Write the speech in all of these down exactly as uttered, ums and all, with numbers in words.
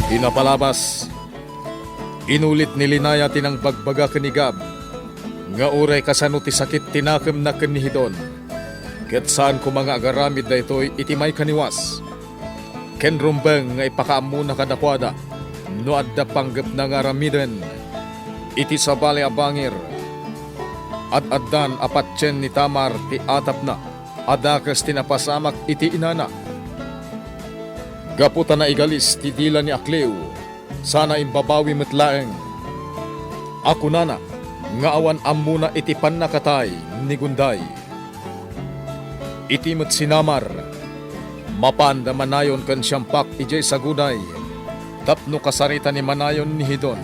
Ti napalabas, inulit ni Linaya ti nangbagbaga ken ni Gab nga uray kasano ti sakit ti nakemna ken ni Hidon, ket saan koma nga agaramid daytoy iti maikaniwas. Ken rumbeng nga ipakaammona kadakuada no adda panggepna nga aramiden. Iti sabali a bangir, ad-addan a patien ni Tamar ti atapna a dakes ti napasamak iti inana. Gapu ta naigalis ti dila ni Akleo, sana imbabawi met laeng a kunana nga awan ammona iti pannakatay ni Gunday. Iti met si Namar, mapanda manayon ken siampak idiay Saguday tapno kasarita ni manayon ni Hidon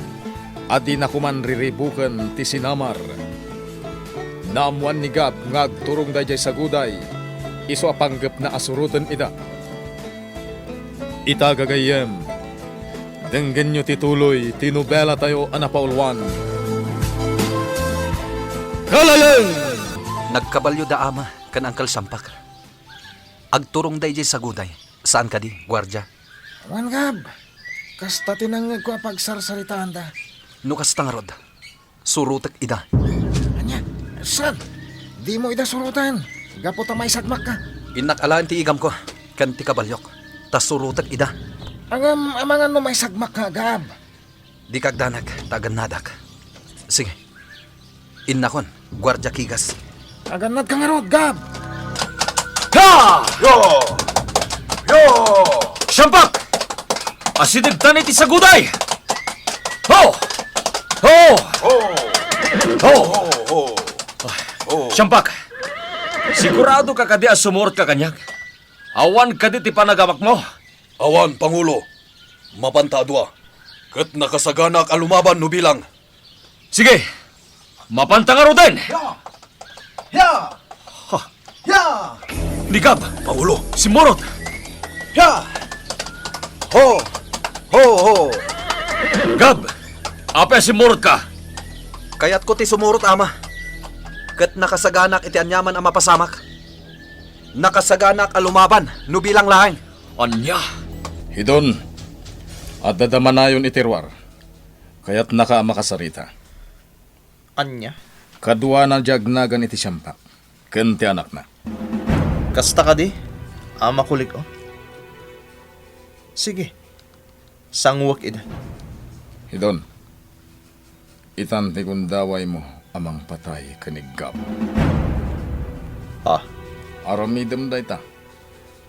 a dina koman riribuken ti si Namar. Naammoan ni Gab nga agturong daydiay Saguday, isu a panggepna a suroten ida. Ita, gagayyem, denggenyo ti tuloy ti nobelatayo a napauluan. Kalaeng! Nagkabalio da Ama ken Angkel Siampak. Agturongda idiay Saguday. Saan kadi, guardia? Wen, Gab. Kasta ti nangngegko a pagsarsaritaanda. No kasta ngarud, surotek ida. Ania? Saan? Dimo ida suroten, gapu ta maisagmakka. Innak alaen ti igamko ken ti kabaliok, ta surotek ida. Ngem amangan no maisagmakka, Gab. Dika agdanag, ta agannadak. Sige. Innakon, guardia Kigas. Agannadka ngarud, Gab! Ha! Yo! Yo! Siampak! Asidegtan iti Saguday! Ho! Ho! Ho! Ho! Ho! Ho! Ho! Siampak! Sigurado ka kadi a sumurot ka kaniak? Awan kadi ti panagamakmo? Awan, Pangulo. Mapanta a dua, ket nakasaganak a lumaban no bilang. Sige, mapanta ngaruden! Ya! Ya! Ha! Ya! Ni Gab! Pangulo! Simmurot! Ya! Ho! Ho, ho! Gab! Apay a simmurot ka? Kayatko ti sumurot, Ama. Ket nakasaganak iti aniaman a mapasamak. Nakasaganak a lumaban no bilang laeng. Ania? Hidon, adda damanayon iti ruar. Kayatnaka a makasarita. Ania? Kaduana diay agnagan iti siampak ken ti anakna. Kasta kadi, Ama Kulik-o? Sige, sanguek ida. Hidon, itan ti gundawaymo a mangpatay ken ni Gab. Ha? Aramidem dayta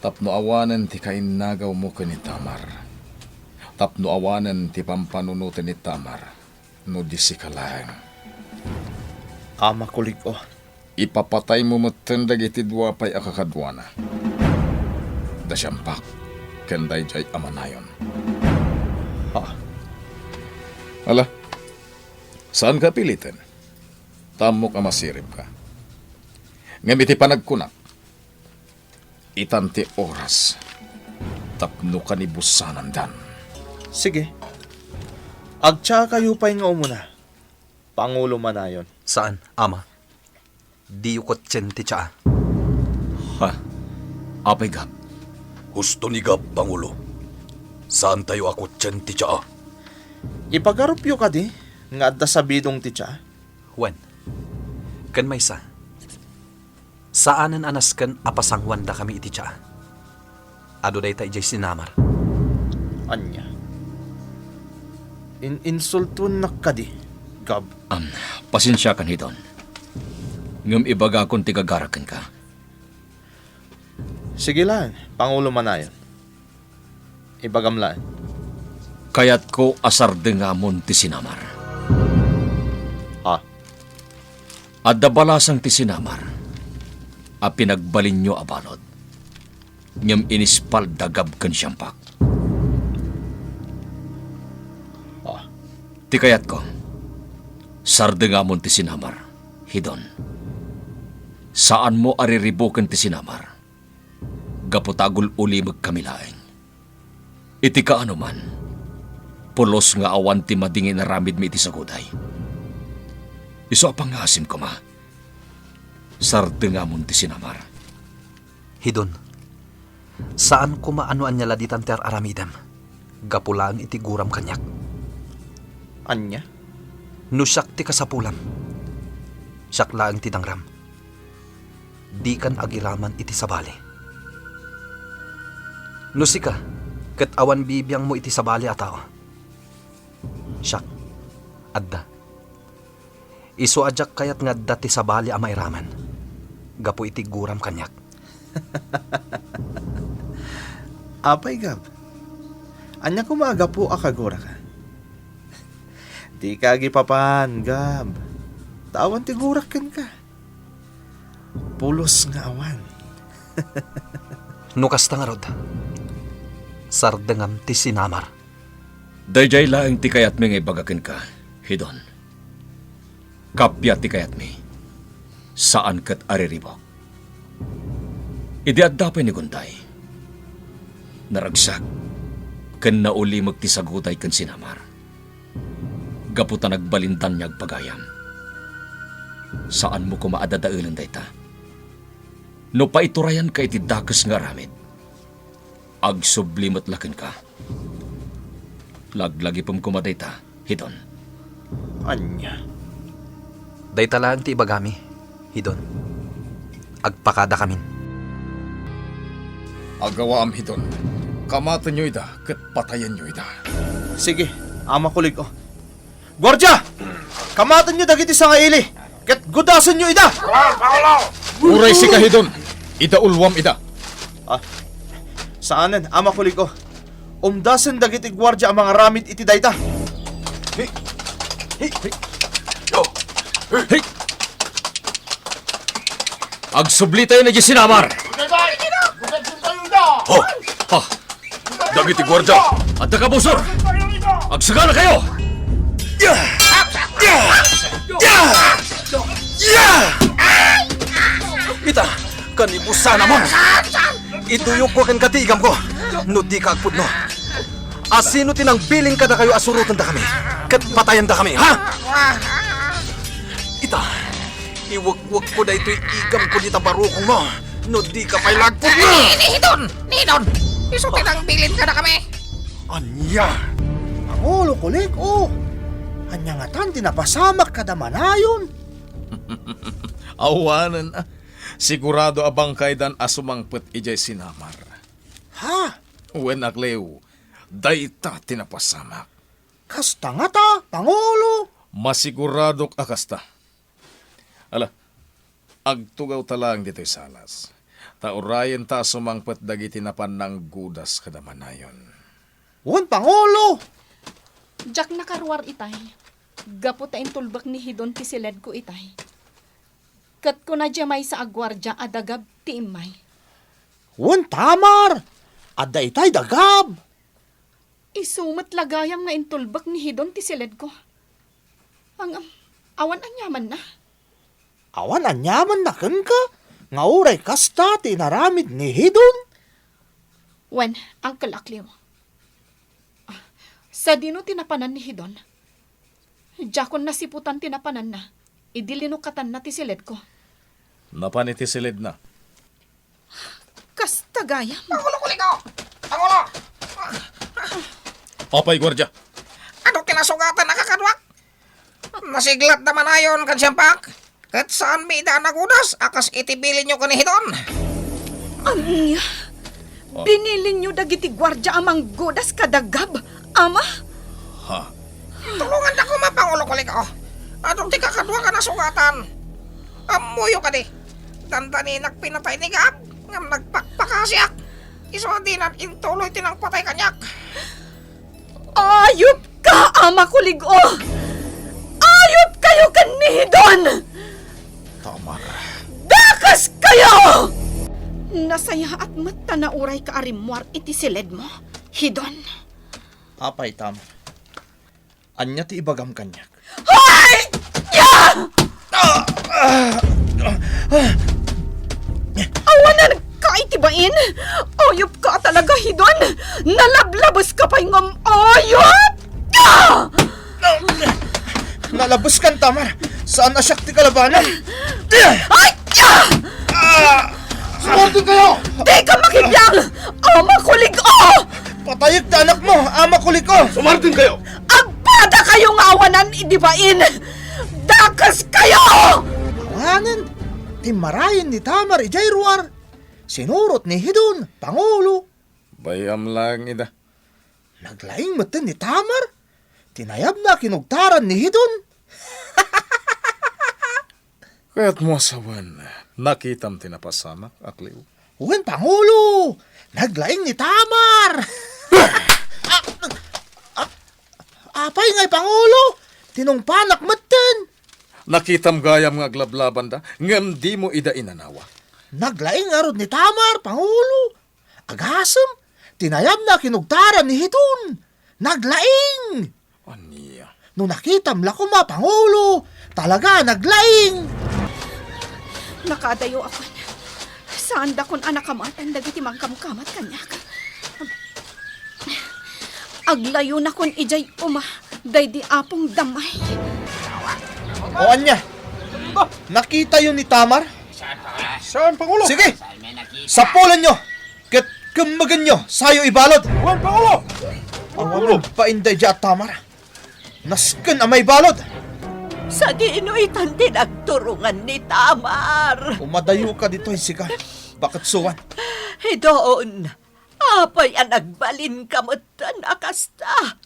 tapno awanen ti kainnagawmo ken ni Tamar, tapno awanen ti pampanunoten ni Tamar no di sika laeng. Ama Kulik-o. Ipapataymo metten dagiti dua pay a kakaduana, da siampak ken daydiay a manayon. Ha? Ala, saanka a piliten. Ta ammok a masiribka. Ngem iti panagkunak, itan ti oras tapno kanibusanandan. Sige. Agtsaakayo pay nga umuna, Pangulo Manayon. Saan, Ama. Diyo kutsien ti tsaa. Ha? Apay, Gab? Husto ni Gab, Pangulo. Saantayo a kutsien ti tsaa. Ipagarupyo kadi nga adda sabidong ti tsaa? Wen. Ken maysa, saanen a nasken a pasanguandakami iti tsaa. Adu dayta idiay sinamar. Ania? In-insultuennak kadi, Gab? Am, pasensiakan, Hidon. Ngem ibagakon ti gagara kenka. Sige laeng, Pangulo Manayon. Ibagam laeng. Kayatko a sardengamon ti sinamar. Ha? Adda balasang ti sinamar a pinagbalinyo a balud, ngem inispal da Gab ken siampak. Ah. Ti kayatko, sardengamon ti sinamar, Hidon. Saanmo a riribuken ti sinamar, gapu ta agul-ulimekkami laeng. Iti kaano man, pulos nga awan ti madi nga inaramidmi iti saguday. Isu a pangngaasim koma, sardengamon ti sinamar. Hidon, saan koma a no ania la ditan ti ar-aramidem. gapu laeng iti guram kaniak. Ania? No siak ti kasapulam, siak laeng ti nangram. Dikan agiraman iti sabali. No sika, ket awan bibiangmo iti sabali a tao. Siak, adda. Isu a diak kayat nga adda ti sabali a mairaman gapu iti guram kaniak. Apay, Gab? Ania koma a gapu a kaguraka? Dika agipapan, Gab. Ta awan ti gurak kenka. Pulos nga awan. No kasta ngarud, sardengam ti sinamar. Daydiay laeng ti kayatmi nga ibaga kenka, Hidon. Kappia ti kayatmi. Saan ket a riribuk. Idi adda pay ni Gunday, naragsak ken naulimek ti saguday ken sinamar. Gapu ta nagbalindan nga agpagayam. Saanmo koma a dadaelen dayta. No paiturayanka iti dakes nga aramid, agsubli met la kenka. Laglagipem koma dayta, Hidon. Ania? Dayta laeng ti ibagami, Hidon. Agpakadakamin. Agawaam, Hidon. Kamatenyo ida ket patayenyo ida. Sige, Ama Kulig-o. Guardia! Kamatenyo dagiti sangaili, ket gudasenyo ida! Uray sika, Hidon, idaulwam ida. Ah, saanen, Ama Kulig-o. Umdasen dagiti guardia a mangaramid iti dayta. Hey! Hey! Hey! Hey! Agsublitayo na di sinamar! Oh! Ha! Dagiti guardia, adda kabusor! Agsaganakayo! Ita, kanibusana mo! Iduyokko ken katiigamko no dika agpudno. Asino ti nangbilin kadakayo a surotendakami ket patayendakami, ha? Ita, iwekwekko daytoy igamko dita barukongmo no dika pay la agpudno! Ni, ni Hidon! Ni Hidon! Isu ti nangbilin kadakami! Ania? Pangulo Kulig-o, ania ngatan ti napasamak kada manayon? Awanen, sigurado a bangkaydan a sumangpet idiay sinamar. Ha? Wen, Akliw, dayta ti napasamak. Kasta ngata, Pangulo? Masiguradok a kasta. Ala, agtugawta laeng ditoy salas, ta urayenta a sumangpet dagiti napan nanggudas kada manayon. Wen, Pangulo! Diak nakaruar itay, gapu ta intulbek ni Hidon ti siledko itay. Ket kuna diay maysa a guardia a da Gab ti immay. Wen, Tamar! Adda itay da Gab! Isu met la gayam nga intulbek ni Hidon ti siledko. Ngem, awan aniamanna. Awan aniamanna kenka nga uray kasta ti inaramid ni Hidon? Wen, Uncle Akliw. Sadino ti napanan ni Hidon? Diakon nasiputan ti napananna idi linukatanna ti siledko. Napan iti siledna. Kasta gayam. Pangulo Kulig-o! Pangulo! Apay, guardia? Adu ti nasugatan a kakaduak? Nasiglatda manayon ken siampak, ket saanmi ida a nagudas a kas iti bilinyo ken ni Hidon. Ania? Binilinyo dagiti guardia a manggudas kada Gab, Ama? Ha? Tulonganda koma, Pangulo Kulig-o. Adu ti kakaduak a nasugatan. Ammoyo kadi, dandaninak pinatay ni Gab ngem nagpakpakasiak. Isu a dinan intuloy ti nangpatay kaniak. Ayupka, Ama Kulig-o! Ayupkayo ken ni Hidon! Tamar. Dakaskayo! Nasayaat met ta naurayka a rimmuar iti siledmo, Hidon. Apay, Tamar. Ania ti ibagam kaniak? Hoy! Ya! Awanan ka iti bain! Ayupka talaga, Hidon! Nalablabeska pay ngem ayupka! Nalabeskan, Tamar! Saan a siak ti kalabanan! Ay! Ya! Sumurot kayo! Dika makibiang! Ama Kulig-o! Patayek ti anakmo, Ama Kuliko! Sumardengkayo! Agpadakayo nga awanan idi bain! Dakeskayo! Awanen, timmarayen ni Tamar idiay ruar. Sinurot ni Hidon, Pangulo. Bay-am laeng ida. Naglaing metten ni Tamar. Tinayabna a kinugtaran ni Hidon. Kayatmo a sawen, nakitam ti napasamak, Akliw? Wen, Pangulo! Naglaing ni Tamar! Ah! Ah! Apay ngay, Pangulo? Tinungpanak metten! Nakitam gayam nga aglablabanda, ngem dimo ida inanawa. Naglaing ngarud ni Tamar, Pangulo! Agasem, tinayabna a kinugtaran ni Hidon. Naglaing! Ania? No nakitam la koma, Pangulo, talaga a naglaing! Nakaadayo a kuen. Saandakon a nakamatan dagiti mangkamkamat kaniak. Aglayonakon idiay uma daydi Apong Damay. O ania? Nakitayo ni Tamar? Saan, Pangulo? Sige! Sapulenyo! Ket kemmegenyo, sayo ibalud. Wen, Pangulo! Awan bain daydiay a Tamar. Nasken a maibalud. Sadino itan ti nagturongan ni Tamar? Umadayoka ditoy, sika. Baket suan. Hidon, apay a nagbalinka metten a kasta?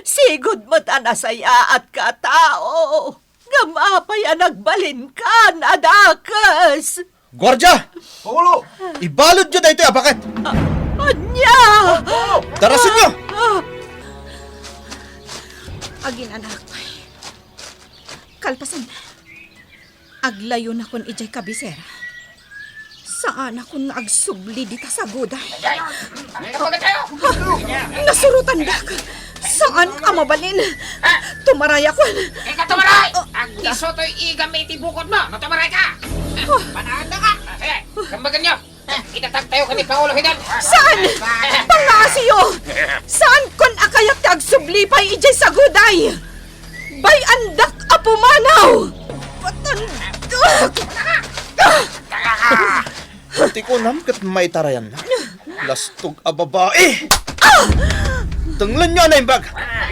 Sigud met a nasayaatka a tao, ngem apay a nagbalinkan a dakes? Guardia! Pangulo! Ibaludyo daytoy a baket! A-, ania? Pangulo! Darasenyo! Ah! Aginanaak pay. Kalpasanna, aglayonakon idiay kabisera. Saanakon nga agsubli dita saguday. Ha? Nasurotandak. Saan a mabalin. Tumarayakon. Ika tumaray! Agdisso toy igam iti bukodmo no tumarayka. Panaanda ka. Sige, kambaganyo. Idatagtayo ken ni Pangulo Hidon. Saan? Pangngasiyo! Saankon a kayat ti agsubli pay idiay saguday! Bay-andak a pumanaw! Patandak! Ti kunam ket maitarayanna. Lastog a babai! Tenglenyo a naimbag!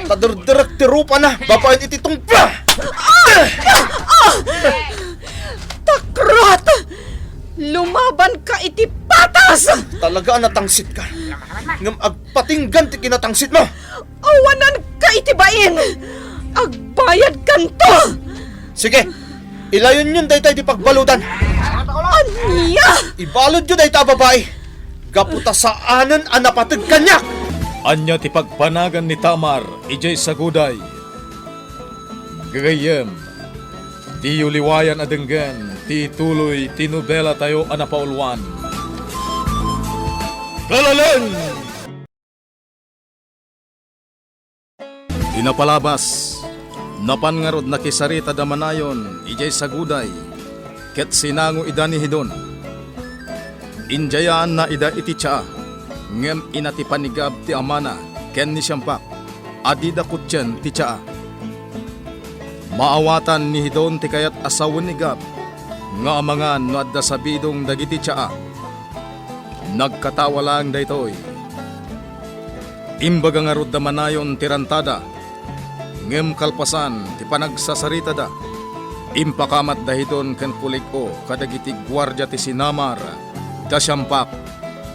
Ta derderek ti rupana babaen iti tungpa! Takrot! Lumabanka iti patas! Talaga a natangsitka. Ngem agpatinggan ti kinatangsitmo. Awananka iti bain! Agbayadkanto! Sige, ilayonyon dayta iti pagbaludan. Ania? Ibaludyo dayta a babai. Gapu ta saanen a napateg kaniak. Ania ti pagbanagan ni Tamar idiay saguday? Gagayyem, diyo liwayan a denggen ti ituloy ti nobelatayo a napauluan. Kalaleng! Ti napalabas, napan ngarud nakisaritada manayon idiay saguday, ket sinango ida ni Hidon. Injayaanna ida iti tsaa, ngem ina ti panigab ti amana ken ni Siampak a dida kutien ti tsaa. Maawatan ni Hidon ti kayat a sawen ni Gab nga amangan no adda sabidong dagiti tsaa. Nagkatawa laeng daytoy. Imbaga ngarud da manayon ti rantada, ngem kalpasan ti panagsasaritada, impakamat da Hidon ken Kulig-o kadagiti guardia ti sinamar da Siampak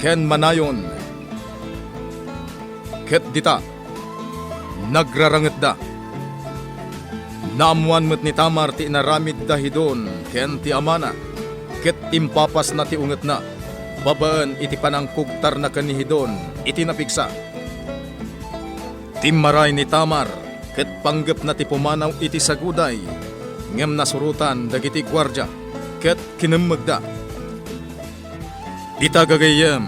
ken manayon. Ket dita, nagrarangetda. Naammoan met ni Tamar ti inaramid da Hidon ken ti amana, ket impapasna ti ungetna babaen iti panangkugtarna ken ni Hidon iti napigsa. Timmaray ni Tamar ket panggepna ti pumanaw iti saguday, ngem nasurotan dagiti guardia ket kinemmegda. Ita gagayyem,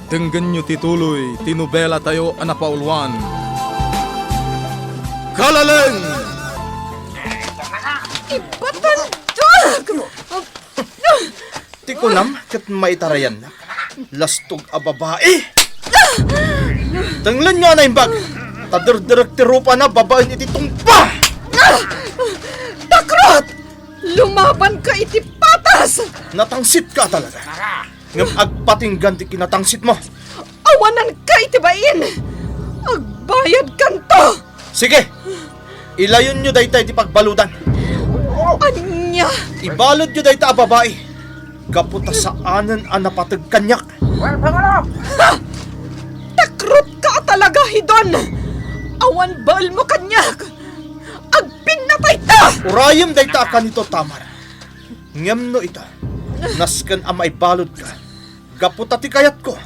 denggenyo ti tuloy ti nobelatayo a napauluan. Kalaleng! Ipatandak! Ti kunam ket maitarayannak. Lastog a babai! Tenglenyo a naimbag! Ta derderek ti rupana babaen iti tungpa! Takrot! Lumabanka iti patas! Natangsitka talaga. Ngem agpatinggan ti kinatangsitmo. Awananka iti bain! Agbayadkanto! Sige! Ilayonyo dayta iti pagbaludan. Ania? Ibaludyo dayta a babai. Gapu ta saanen a napateg kaniak. Ha! Takrotka a talaga, Hidon! Awan baelmo kaniak! Agpinnatayta! Urayem dayta a kanito, Tamar. Ngem no ita, nasken a maibaludka, gapu ta ti kayatko,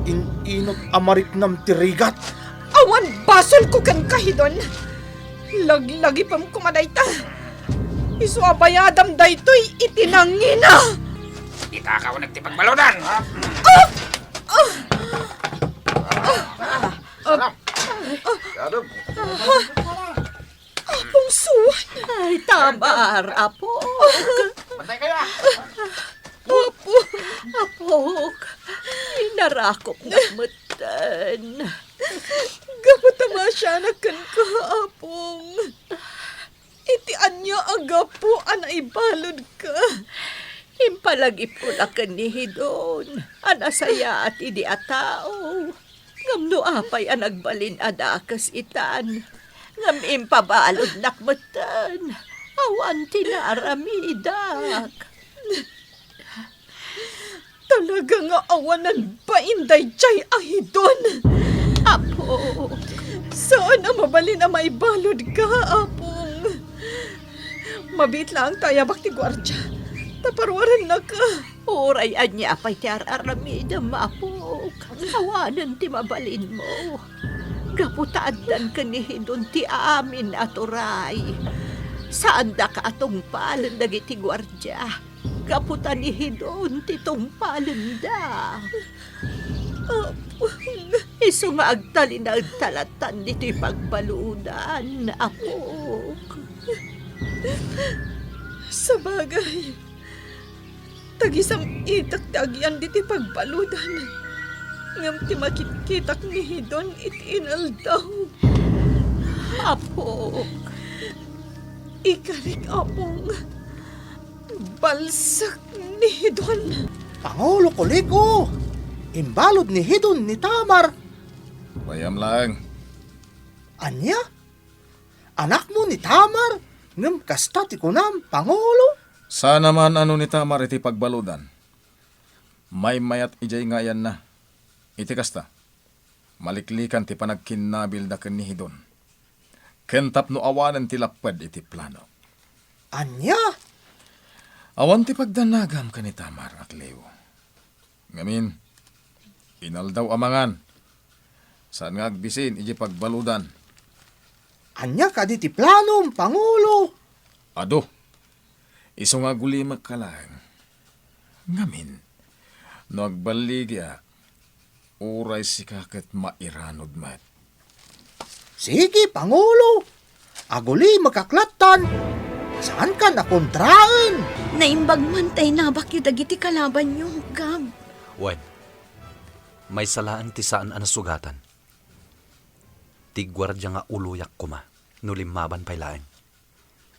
in-inut a mariknam ti rigat. Awan basolko kenka, Hidon. Laglagipem koma dayta. Isu a bayadam daytoy iti nangina. Itakaw nagti pagbaludan. Ah! Ah! Salam. Yadop. Apong Suan. Ay, Tamar, Apo. Bantay kayo, ah. Apo. Apok, inarakopnak metten. Gapu ta maasianak kenka, Apong. Iti ania a gapu a naibaludka? Impalagipko la ken ni Hidon a nasayaat idi a tao. Ngem no apay a nagbalin a dakes itan, ngem impabaludnak metten, awan ti naaramidak. Talaga nga awanan bain daydiay a Hidon. Apo. Saan a mabalin a maibaludka, Apong. Mabiit laeng ta ayabak ti guardia, ta paruarennaka. Uray ania pay ti ar-aramidem, Apok, awanen ti mabalinmo. Gapu ta addan ken ni Hidon ti amin a turay. Saandak a tungpalen dagiti guardia. Gapu ta ni Hidon ti tungpalenda. Apong. Isu nga agtalinaedta lattan ditoy pagbaludan, Apok. Sabagay, tagisam-itak ti agian ditoy pagbaludan. Ngem ti makitkitak ni Hidon iti inaldaw. Apok. Ikarik, Apong. Balsek ni Hidon. Pangulo Kuliko, imbalud ni Hidon ni Tamar. Bayam laeng. Ania? Anakmo ni Tamar, ngem kasta ti kunam, Pangulo? Saan a maan-ano ni Tamar iti pagbaludan. Maymayat idiay nga ayanna. Iti kasta, maliklikan ti panagkinnabilda ken ni Hidon. Ken tapno awanen ti lapped iti plano. Ania? Awan ti pagdanagam ken ni Tamar, Akleo. Ngamin, inaldaw a mangan. Saan nga agbisin idiay pagbaludan. Ania kadi ti planom, Pangulo? Adu, isu nga agulimekka laeng. Ngamin, no agballigiak, uray sika ket mairanod met. Sige, Pangulo. Agulimekak lattan. Saankan a kontraen. Naimbag man ta inabakyo dagiti kalabanyo, Gab. Wen, maysa laeng ti saan a nasugatan. Ti guardia nga uloyak koma no limmaban pay laeng.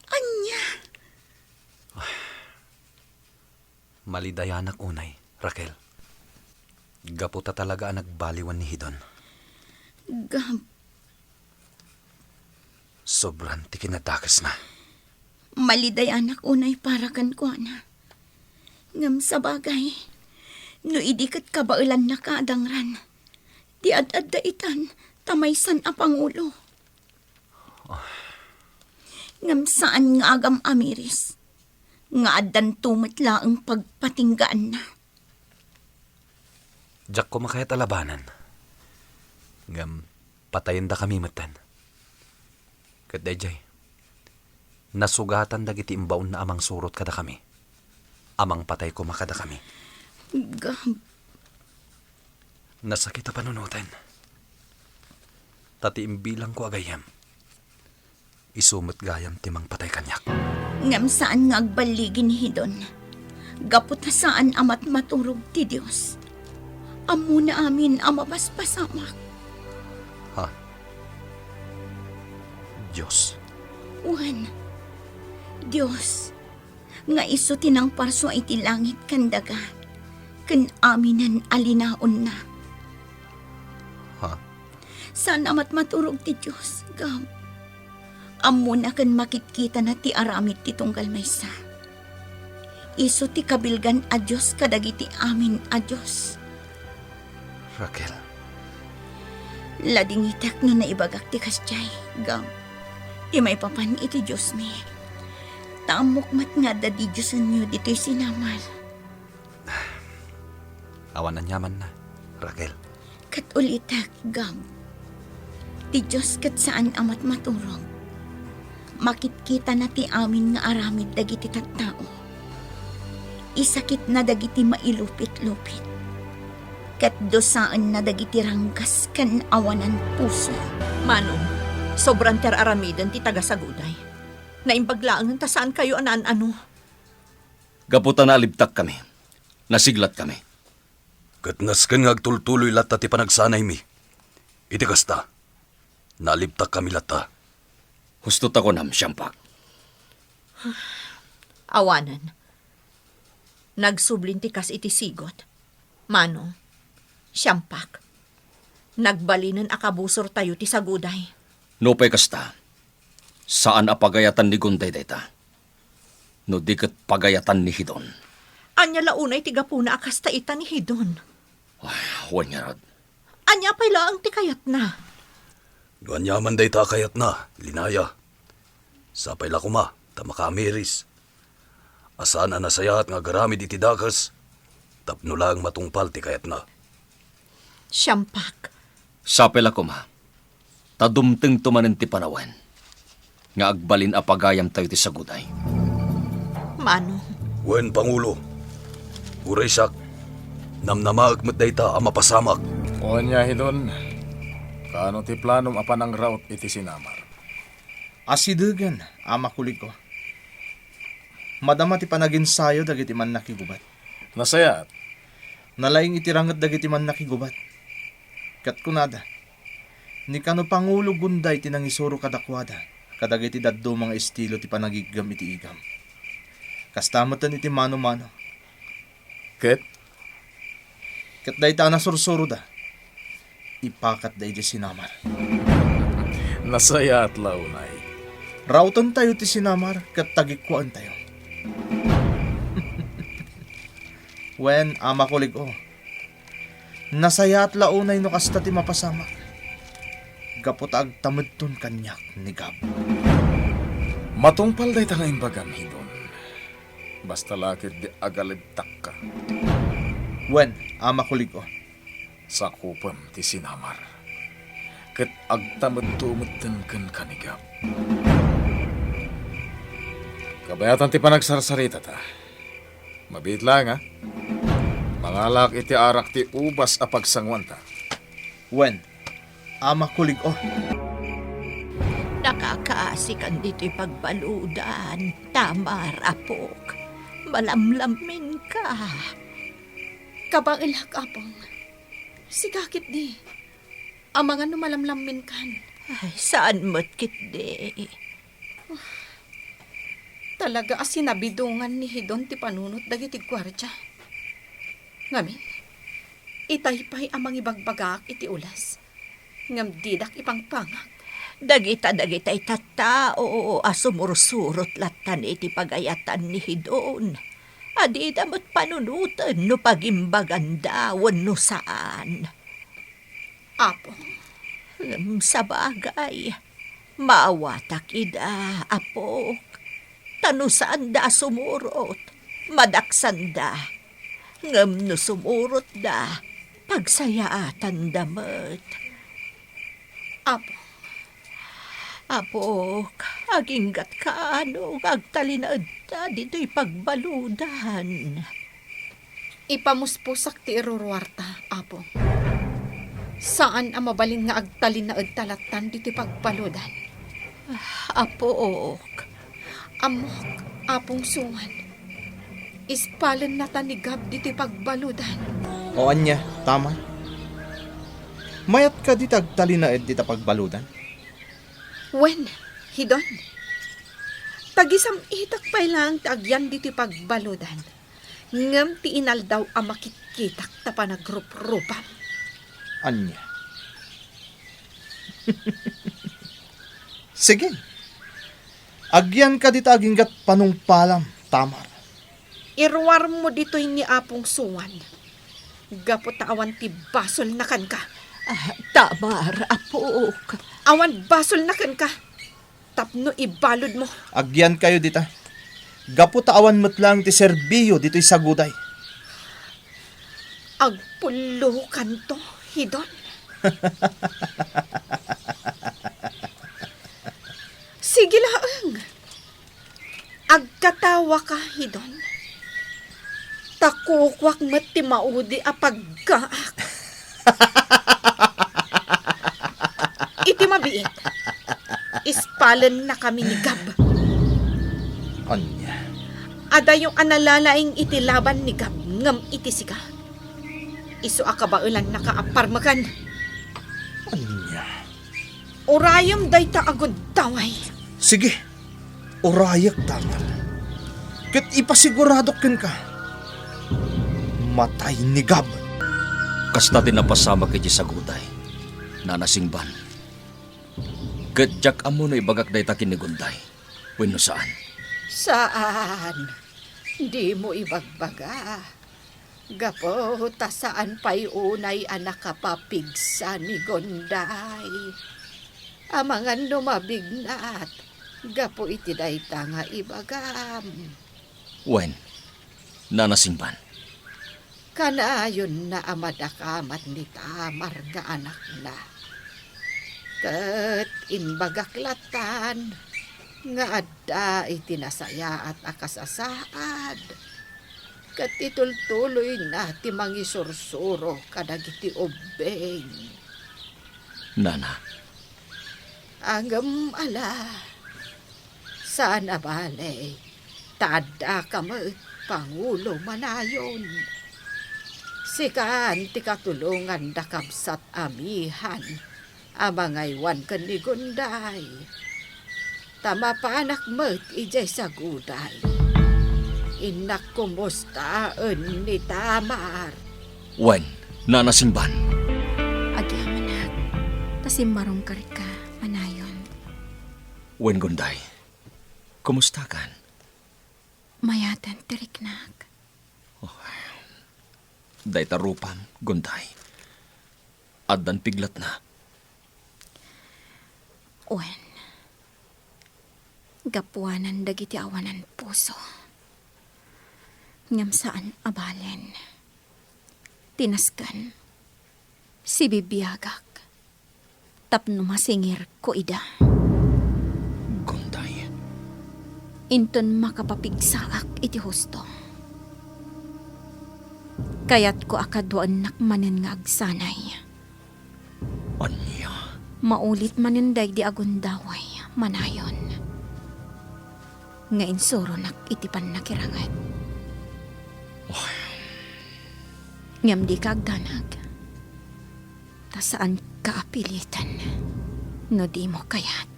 Ania? Malidayanak unay, Raquel. Gapu ta talaga a nagbaliwan ni Hidon. Gab. Sobran ti kinadakesna. Malidayanak unay para kenkuana. Ngem sabagay, no idi ket kabaelannaka a dangran, di ad-adda itan ta maysan a pangulo. Ngem saan nga agam-amiris nga addanto met laeng pagpatinggaanna. Diak koma kayat a labanen. Ngem patayendakami metten. Ket daydiay, nasugatan dagiti imbaonna a mangsurot kadakami, a mangpatay koma kadakami. Gab. Nasakit a panunoten. Ta ti imbilangko a gayyem, isu met gayam ti mangpatay kaniak. Ngem saan nga agballigi ni Hidon. Gapu ta saan a matmaturog ti Dios. Ammona amin a mapaspasamak. Ha? Dios? Wen, Dios, nga isu ti nangparsua iti langit ken daga, ken aminen a linaonna. Saan a matmaturog ti Dios, Gab. Ammona ken makitkitana ti aramid ti tunggal maysa. Isu ti kabilgan a Dios kadagiti amin a dios. Raquel. Ladingitek no naibagak ti kasdiay, Gab. Ti maipapan iti Diosmi. Ta ammok met nga adda didiosenyo ditoy sinamar. Awan aniamanna, Raquel. Ket ulitek, Gab. Ti Dios ket saan a matmaturog. Makitkitana ti amin nga aramid dagiti tattao. Isakitna dagiti mailupit-lupit. Ket dusaenna dagiti ranggas ken awanan puso. Manong, sobran ti ar-aramiden ti taga-Saguday. Naimbag laengen ta saankayo a naan-ano. Gapu ta naalibtakkami, nasiglatkami. Ket nasken nga agtultuloy latta ti panagsanaymi. Iti kasta, naalibtakkami latta. Husto ta kunam, Siampak. Awanen. Nagsublin ti kas iti sigot. Manong, Siampak, nagbalinen a kabusortayo ti Saguday. Nupay kasta, saan a pagayatan ni Gunday dayta. No di ket pagayatan ni Hidon. Ania la unay ti gapuna a kasta ita ni Hidon? Ay, wen ngarud. Ania pay laeng ti kayatna? No aniaman dayta a kayatna, Linaya, sapay la koma ta makaamiris. A saan a nasayaat nga agaramid iti dakes tapno laeng matungpal ti kayatna. Siampak. Sapay la koma ta dumtengto manen ti panawen nga agbalin a pagayamtayo ti Saguday. Manong. Wen, Pangulo. Uray siak, namnamaek met dayta a mapasamak. Ania, Hidon, kaano ti planom a panangraot iti sinamar? Asidegen, Ama Kulig-o. Madama ti panaginsayo dagiti mannakigubat. Nasayaat. Nalaing iti ranget dagiti mannakigubat. Ket kunada, ni kano Pangulo Gunday ti nangisuro kadakuada kadagiti dadduma nga estilo ti panagiggem iti igam. Kasta metten iti mano-mano. Ket? Ket dayta a nasursuroda, ipakatda idiay sinamar. Nasayaat la unay. Rautentayo ti sinamar ket tagikkuaentayo. Wen, Ama Kulig-o, nasayaat la unay no kasta ti mapasamak, gapu ta agtamedton kaniak ni Gab. Matungpal dayta nga imbagam, Hidon. Basta la ketdi agalebtakka. Wen, Ama Kulig-o. Sakupem ti sinamar. Ket agtamedto metten kenka ni Gab. Kabayatan ti panagsarsaritata. Mabiit laeng, a? Mangalaak iti arak ti ubas a pagsanguanta. Wen, Ama Kulig-o. Nakakaasikan ditoy pagbaludan, Tamar, apok. Malamlamminka. Kabaelak, Apong. Sika ketdi. Amangan no malamlamminkan. Ay, saan met ketdi. Talaga a sinabidongan ni Hidon ti panunot dagiti guardia. Ngamin, itay pay a mangibagbagaak iti ules, ngem didak ipangpangag. Dagita dagitay tattao a sumursurot lattan iti pagayatan ni Hidon. A dida met panunoten no pagimbaganda wenno saan. Apo. Ngem sabagay, maawatak ida, apok. Ta no saanda a sumurot, madaksanda. Ngem no sumurotda, pagsayaatanda met. Apo. Apok, aginggatka no nga agtalinaedta ditoy pagbaludan. Ipamuspusak ti iruruarta, Apo. Saan a mabalin nga agtalinaedta lattan ditoy pagbaludan. Apok. Ammok, Apong Suan. Ispalennata ni Gab ditoy pagbaludan. O ania, Tamar? Mayat kadi ti agtalinaed dita pagbaludan? Wen, Hidon. Tagisam-itak pay laeng ti agyan ditoy pagbaludan. Ngem ti inaldaw a makitkitak ta panagruprupam. Ania? Sige. Agyanka dita aginggat panungpalam, Tamar. Iruarmo ditoy ni Apong Suan. Gapu ta awan ti basolna kenka. Ah, Tamar, apok. Awan basolna kenka. Tapno ibaludmo. Agyankayo dita. Gapu ta awan met laeng ti serbiyo ditoy saguday. Agpullokanto, Hidon. Sige laeng. Agkatawaka, Hidon. Ta kukuak met ti maudi a paggaak. Iti mabiit, ispalennakami ni Gab. Ania? Adayo a nalalaing iti laban ni Gab ngem iti sika, isu a kabaelannaka a parmeken. Ania? Urayem dayta a gundaway. Sige, urayek, Tamar. Ket ipasiguradok kenka, matay ni Gab. Kasta ti napasamak iti saguday, Nana Singban. Ket diak ammo no ibagak dayta ken ni Gunday wenno saan. Saan? Dimo ibagbaga. Gapu ta saan pay unay a nakapapigsa ni Gunday. Amangan no mabignat gapu iti dayta nga ibagam. Wen, Nana Singban. Kanayonna a madakamat ni Tamar nga anakna. Ket imbagak latan nga adda iti nasayaat a kasasaad, ket itultuloyna ti mangisursuro kadagiti ubbing. Nana. Ngem ala, saan a bale, ta addaka met pangulo manayon. Sikan ti katulongan da kabsat amihan a mangaywan ken ni Gunday. Ta mapanak met idiay saguday. Innak kumustaen ni Tamar. Wen, Nana Singban. Agyamanak, ta simmarongka rika, manayon. Wen, Gunday, kumustakan? Mayaten ti riknak. Oh, dayta rupam, Gunday. Addan piglatna. Wen, gapuanan dagiti awanan puso. Ngem saan a balen. Ti nasken, sibibiagak tapno masingirko ida. Gunday. Inton makapapigsaak iti husto, kayatko a kaduaennak manen nga agsanay. Ania? Maulit manen daydi a gundaway manayon nga insuronak iti pannakiranget. Ay. Ngem dika agdanag, ta saanka a piliten no dimo kayat.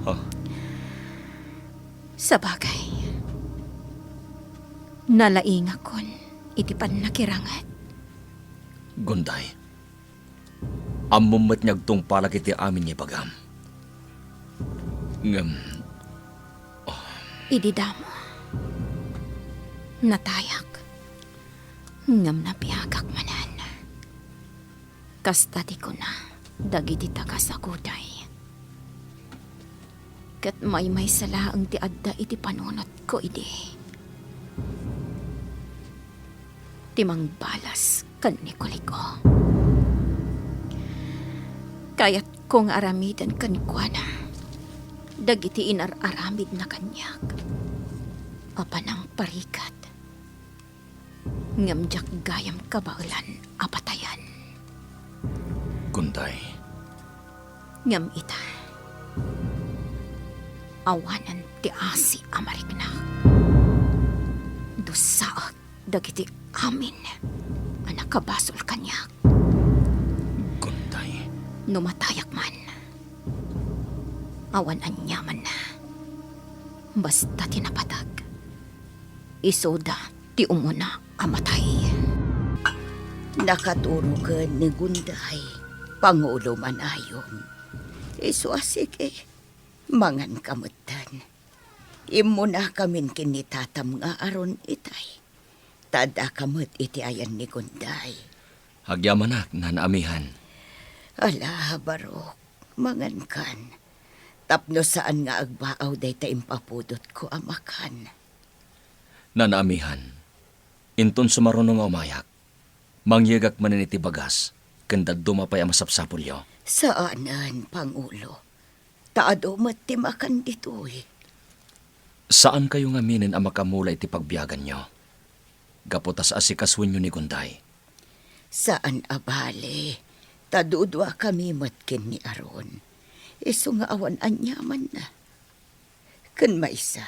Ah. Sabagay, nalaingakon iti pannakiranget. Gunday, ammom met nga agtungpalak iti amin nga ibagam. Ngem, oh. Idi damo, natayak, ngem nabiagak manen. Kasta ti kuna dagiti taga-Saguday. Ket maymaysa laeng ti adda iti panunotko idi. Ti mangbalas ken ni Kuliko. Kayatko nga aramiden kenkuana dagiti inar-aramidna kaniak a panangparigat. Ngem diak gayam kabaelan a patayen. Gunday. Ngem ita, awanen ti asi a mariknak. Dusaek dagiti amin a nakabasol kaniak. Gunday. No matayak man, awan aniamanna. Basta ti napateg, isuda ti umuna a matay. Nakaturoken ni Gunday Pangulo, manayom. Isu a sige, manganka metten. Immunakamin ken ni tatam nga Aaron itay. Ta addaka met iti ayan ni Gunday. Agyamanak, Nana Amihan. Ala, Barok, mangankan. Tapno saan nga agbaaw dayta impapudotko a makan. Nana Amihan, inton sumaruno nga umayak, mangyegak manen iti bagas, ken dadduma pay a masapsapulyo. Saanen, Pangulo. Ta adu met ti makan ditoy. Saankayo ngaminen a makamula iti pagbiaganyo, gapu ta saasikasuenyo ni Gunday. Saan a bale, ta duduakami met ken ni Aaron. Isu nga awan aniamanna. Ken maysa,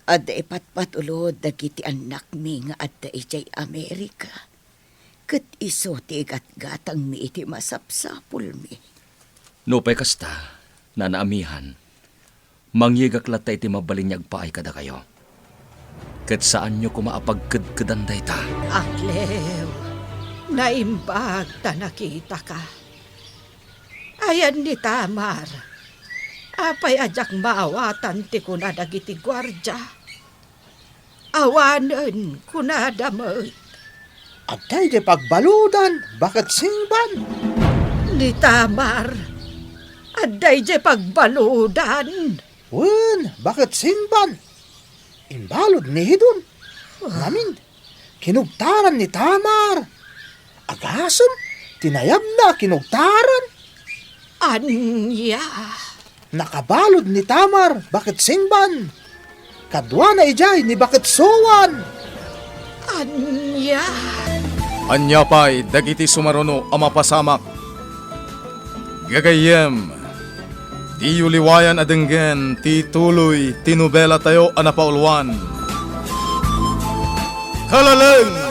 adda ipatpatulod dagiti annakmi nga adda idiay Amerika. Ket isu ti igatgatangmi iti masapsapulmi. Nupay kasta, Nana Amihan, mangyegak latta iti mabalin nga agpaay kadakayo. Ket saanyo koma a pagkedkedan dayta. Aklew, naimbag ta nakitaka. Ayan ni Tamar. Apay a diak maawatan ti kuna dagiti guardia? Awanen, kunada met. Adda idiay pagbaludan, baket singban. Ni Tamar, adda idiay pagbaludan. Wen, baket singban. Imbalud ni Hidon. Ah. Ngamin, kinugtaran ni Tamar. Agasem, ti nayabna kinugtaran. Ania? Nakabalud ni Tamar, baket singban. Kaduana idiay ni baket suan. Ania? Ania pay dagiti sumaruno a mapasamak? Gagayyem, diyo liwayan a denggen ti tuloy ti nobelatayo a napauluan, Kalaleng